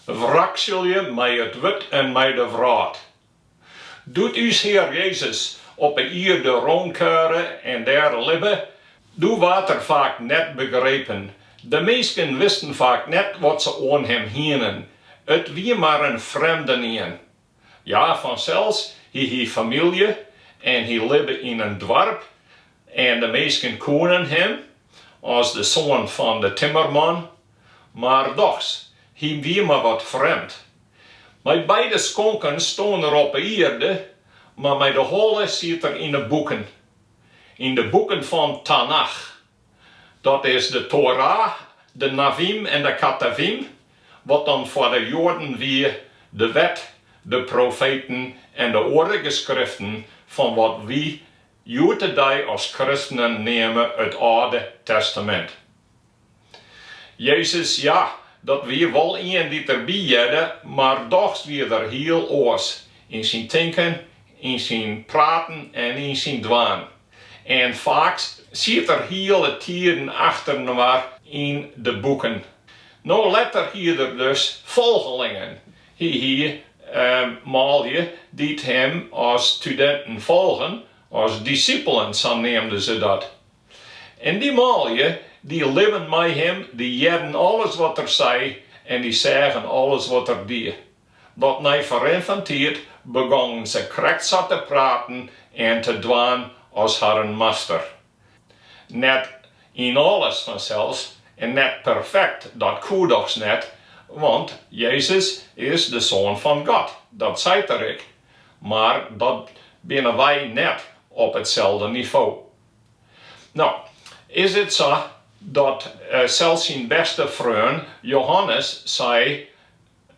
Wrakselje mei it wurd en mei de wrâld. Doe't ús Hear Jezus op 'e ierde rûnkuiere en dêr libbe, doe waard er faak net begrepen. De minsken wisten faak net wat se oan him hienen. It wie mar in frjemdenien. Ja, fansels, hy hie famylje en hy libbe yn in doarp en de minsken koenen him as de soan fan de timmerman, mar dochs, hy wie mar wat frjemd. Mei beide skonken stoan er op 'e ierde, mar mei de holle siet er yn 'e boeken. Yn de boeken fan Tanach. Dat is de Torah, de Navim en de Katavim, wat dan foar de Joaden wie de wet, de profeten en de oare geskriften fan wat wy hjoed-de-dei as kristenen neame it Alde Testamint. Jezus, ja, dat wie wol ien dy't derby hearde, mar dochs wie er hiel oars yn syn tinken, yn syn praten en yn syn dwaan. En faaks siet er hiele tiden achterinoar yn de boeken. No letter hie er dus folgelingen. Hy hie manlju dy't him as studinten folgen, as dissipelen, sa neamden se dat. En dy manlju, dy libben mei him, dy hearden alles wat er sei en dy seagen alles wat er die. Dat nei ferrin fan tiid begongen se krekt sa te praten en te dwaan as harren master. Net yn alles fansels en net perfekt, dat koe dochs net, want Jezus is de Soan fan God, dat seit er ek, mar dat binne wy net op itselde nivo. No, is it sa dat sels syn bêste freon Johannes sei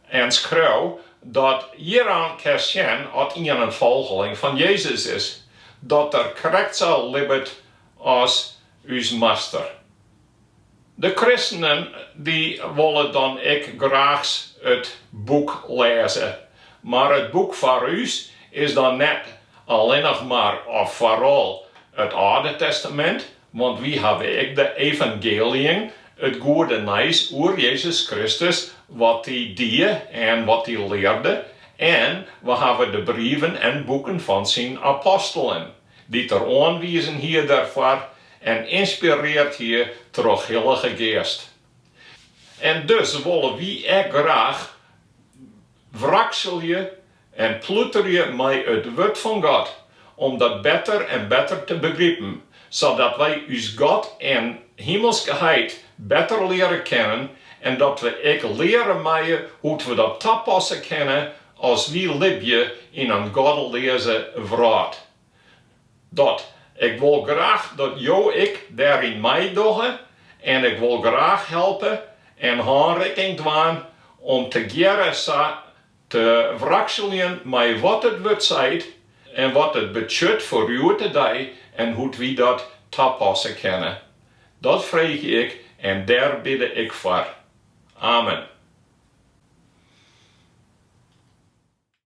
En skreau dat hjiroan kinst sjen at ien in folgeling fan Jezus is, dat er krekt sa libbet as ús master. De kristenen dy wolle dan ek graags it boek lêze, mar it boek foar ús is dan net allinnich mar of foaral it Alde Testamint, Want wy hawwe ek de evangeliën, it goede nijs oer Jezus Kristus, wat hy die en wat hy learde, en we hawwe de brieven en boeken fan syn apostelen, dy't er oanwizen hie dêrfoar en ynspireard hie troch Hillige Geast. En dus wolle wy ek graach Wrakselje en ploeterje mei it Wurd fan God om dat better en better te begripen, sadat wy ús God en Himelske Heit better leare kennen en dat we ek leare meie hoe't we dat tapasse kinne as wy libje yn in goddeleaze wrâld. Dat, ik wol graach dat jo ek dêryn meidogge en ik wol graach helpe en hânrikking dwaan om tegearre sa te wrakseljen mei wat it wurd seit en wat it betsjut foar hjoed-de-dei en hoe't wy dat tapasse kinne. Dat freegje ik en dêr bidde ik foar. Amen.